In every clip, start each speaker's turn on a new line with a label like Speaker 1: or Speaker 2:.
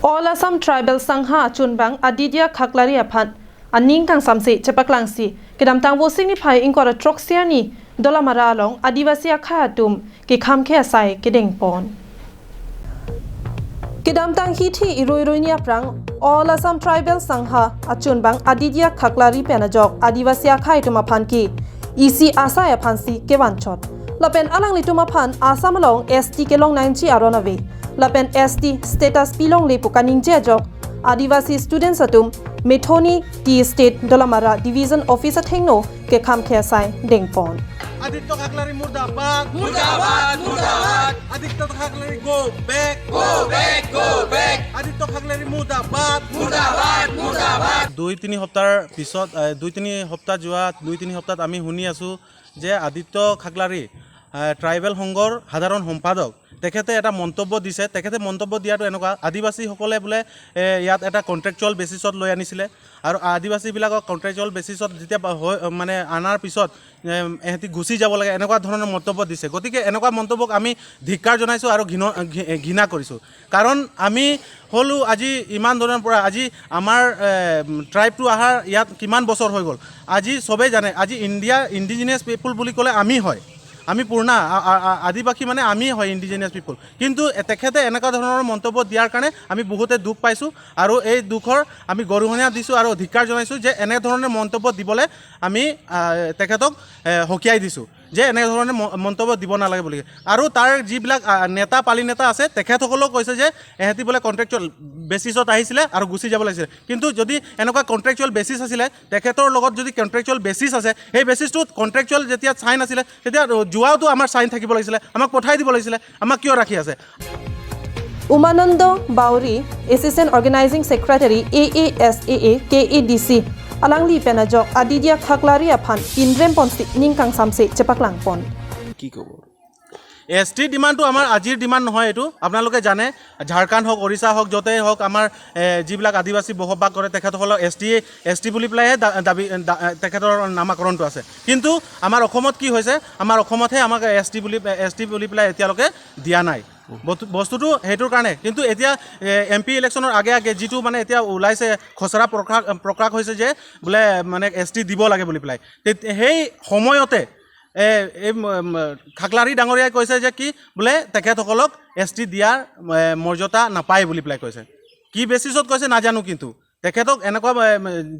Speaker 1: All Assam Tribal Sangha chunbang Aditya Khaklari aphan aning kang samse chepaklang si kedam tang wo signify ingkora trok ni Dolamara along Adivasi akha atum ke kham khe asai kedeng pon kedam tang hi thi iroi roi ni aprang All Assam Tribal Sangha achunbang Aditya Khaklari penajok Adivasi akha itum aphan ki EC asa aphan si kewan chot lapen alang litum aphan Assam along ST kelong 9 aronave lapen ST status pilong le pukaning je jok Adivasi students atum Methoni Tea Estate Dolamara Division Officer thengno ke kham khe sai dengpon.
Speaker 2: Aditya Khaklari মুর্দাবাদ, মুর্দাবাদ, মুর্দাবাদ। Aditya Khaklari, go back, go back, go back. Aditya Khaklari মুর্দাবাদ, মুর্দাবাদ, মুর্দাবাদ।
Speaker 3: 2-3 সপ্তাহৰ পিছত, 2-3 সপ্তাহ, যোৱা 2-3 সপ্তাহত আমি শুনি আছোঁ যে Aditya Khaklari, tribal সংঘৰ সাধাৰণ সম্পাদক, তেখেতে এটা মন্তব্য দিছে। তেখেতে মন্তব্য দিয়াটো এনেকুৱা, আদিবাসীসকলে বোলে ইয়াত এটা কণ্ট্ৰেকচুৱেল বেচিছত লৈ আনিছিলে আৰু আদিবাসীবিলাকক কণ্ট্ৰেকচুৱেল বেচিছত যেতিয়া হৈ মানে অনাৰ পিছত এহেঁতি গুচি যাব লাগে, এনেকুৱা ধৰণৰ মন্তব্য দিছে। গতিকে এনেকুৱা মন্তব্যক আমি ধিক্কাৰ জনাইছোঁ আৰু ঘৃণা কৰিছোঁ। কাৰণ আমি হ'লোঁ আজি ইমান দিনৰ পৰা, আজি আমাৰ ট্ৰাইবটো অহাৰ ইয়াত কিমান বছৰ হৈ গ'ল, আজি চবেই জানে। আজি ইণ্ডিয়া ইণ্ডিজিনিয়াছ পিপুল বুলি ক'লে আমি হয়, আমি পূৰ্ণা আদিবাসী মানে আমি হয় ইণ্ডিজিনিয়াছ পিপুল। কিন্তু তেখেতে এনেকুৱা ধৰণৰ মন্তব্য দিয়াৰ কাৰণে আমি বহুতে দুখ পাইছোঁ আৰু এই দুখৰ আমি গৰিহণা দিছোঁ আৰু ধিক্কাৰ জনাইছোঁ যে এনেধৰণে মন্তব্য দিবলৈ আমি তেখেতক সকীয়াই দিছোঁ যে এনেধৰণে মন্তব্য দিব নালাগে বুলি। আৰু তাৰ যিবিলাক নেতা পালি নেতা আছে, তেখেতসকলেও কৈছে যে এহেঁতি বোলে কণ্ট্ৰেকচুৱেল বেচিছত আহিছিলে আৰু গুচি যাব লাগিছিলে। কিন্তু যদি এনেকুৱা কণ্ট্ৰেকচুৱেল বেচিছ আছিলে, তেখেতৰ লগত যদি কণ্ট্ৰেকচুৱেল বেচিছ আছে, সেই বেচিছটোত কণ্ট্ৰেকচুৱেল যেতিয়া চাইন আছিলে, তেতিয়া যোৱাওতো আমাৰ চাইন থাকিব লাগিছিলে, আমাক পঠাই দিব লাগিছিলে, আমাক কিয় ৰাখি আছে?
Speaker 1: Umananda Bauri, Assistant Organizing Secretary, AASAA KADC alangli penajok Aditya Khaklari aphan indrem ponsi ningkang samse chepaklang pon.
Speaker 4: কি ক'ব?
Speaker 3: এছ টি ডিমাণ্ডটো আমাৰ আজিৰ ডিমাণ্ড নহয়। এইটো আপোনালোকে জানে, ঝাৰখণ্ড হওক, উৰিষ্যা হওক, য'তেই হওক, আমাৰ যিবিলাক আদিবাসী বসবাস কৰে, তেখেতসকলক এছ টি বুলি পেলাইহে দাবী তেখেতৰ নামাকৰণটো আছে। কিন্তু আমাৰ অসমত কি হৈছে? আমাৰ অসমতহে আমাক এছ টি বুলি পেলাই এতিয়ালৈকে দিয়া নাই বস্তুটো। সেইটোৰ কাৰণে কিন্তু এতিয়া এম পি ইলেকশ্যনৰ আগে আগে যিটো মানে এতিয়া ওলাইছে, খচৰা প্ৰকাশ প্ৰকাশ হৈছে যে বোলে মানে এছ টি দিব লাগে বুলি পেলাই, সেই সময়তে এই খাকলাৰী ডাঙৰীয়াই কৈছে যে কি বোলে তেখেতসকলক এছ টি দিয়াৰ মৰ্যাদা নাপায় বুলি পেলাই কৈছে। কি বেচিছত কৈছে নাজানো, কিন্তু তেখেতক এনেকুৱা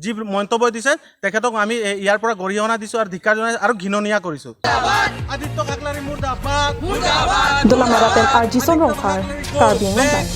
Speaker 3: যি মন্তব্য দিছে, তেখেতক আমি ইয়াৰ পৰা গৰিহণা দিছোঁ আৰু ধিক্কাৰ জনাইছোঁ আৰু ঘৃণনীয়া কৰিছোঁ।
Speaker 2: আদিত্য খাকলাৰী মুৰ্দাবাদ।
Speaker 1: Dolamara pen Arjison Rongkhar, Karbi Anglong.